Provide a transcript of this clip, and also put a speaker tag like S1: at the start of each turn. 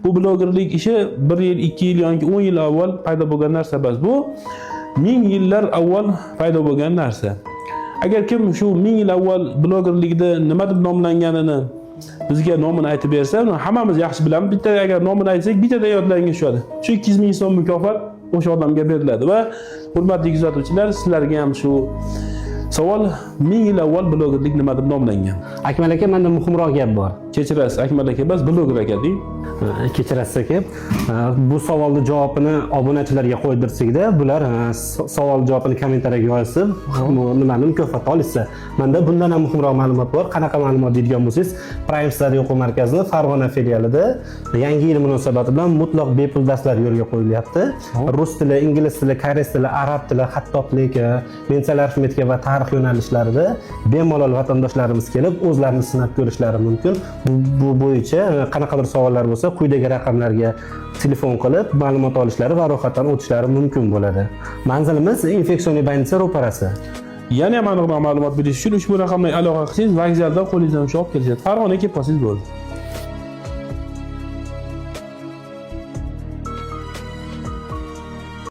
S1: Bu blogerlik ishi 1 yil, 2 yil yoki 10 yil avval paydo bo'lgan narsa emas. Bu ming yillar avval paydo bo'lgan narsa. Agar kim shu ming yil avval blogerlikda nima deb nomlanganini bizga nomini aytib bersa, uni hammamiz yaxshi bilamiz. Bitta agar nomini aytsak, bittada yodlaringga tushadi. Shu 200 ming so'm mukofot o'sha odamga beriladi va hurmatli kuzatuvchilar, sizlarga ham shu savol: ming yil avval blogerlik nima deb nomlangan?
S2: Akmal aka, menda muhimroq gap bor.
S1: Kechirasiz, Akmal aka emas, bloger aka deng.
S2: Kechirasiz aka. Bu savolni javobini obunachilarga qo'ydirsakda, bular savol javobini kommentariyaga yozib, bu nimani mukofot olishsa. Menda bundan ham muhimroq ma'lumot bor. Qanaqa ma'lumot deydigan bo'lsangiz, Prime Study o'quv markazini Farg'ona filialida Yangi yil munosabati bilan mutlaq bepul darslar yo'lga qo'yilyapti. Rus tili, ingliz tili, koreys tili, arab tili, xattotlik, mental arifmetika va tarix yo'nalishlarida bemalol vatandoshlarimiz kelib o'zlarini sinab ko'rishlari mumkin. Bu bo'yicha qanaqadir savollar bo'lsa, quyidagi raqamlarga telefon qilib ma'lumot olishlari va ro'yxatdan o'tishlari mumkin bo'ladi. Manzilimiz инфекционный больница ro'parasi.
S1: Yana ham aniqroq ma'lumot bilish uchun ushbu raqamlarga aloqa qilsangiz, vokzaldan qo'lingizdan ushlab olib kelishadi. Farg'onaga kelib qolsangiz bo'ldi.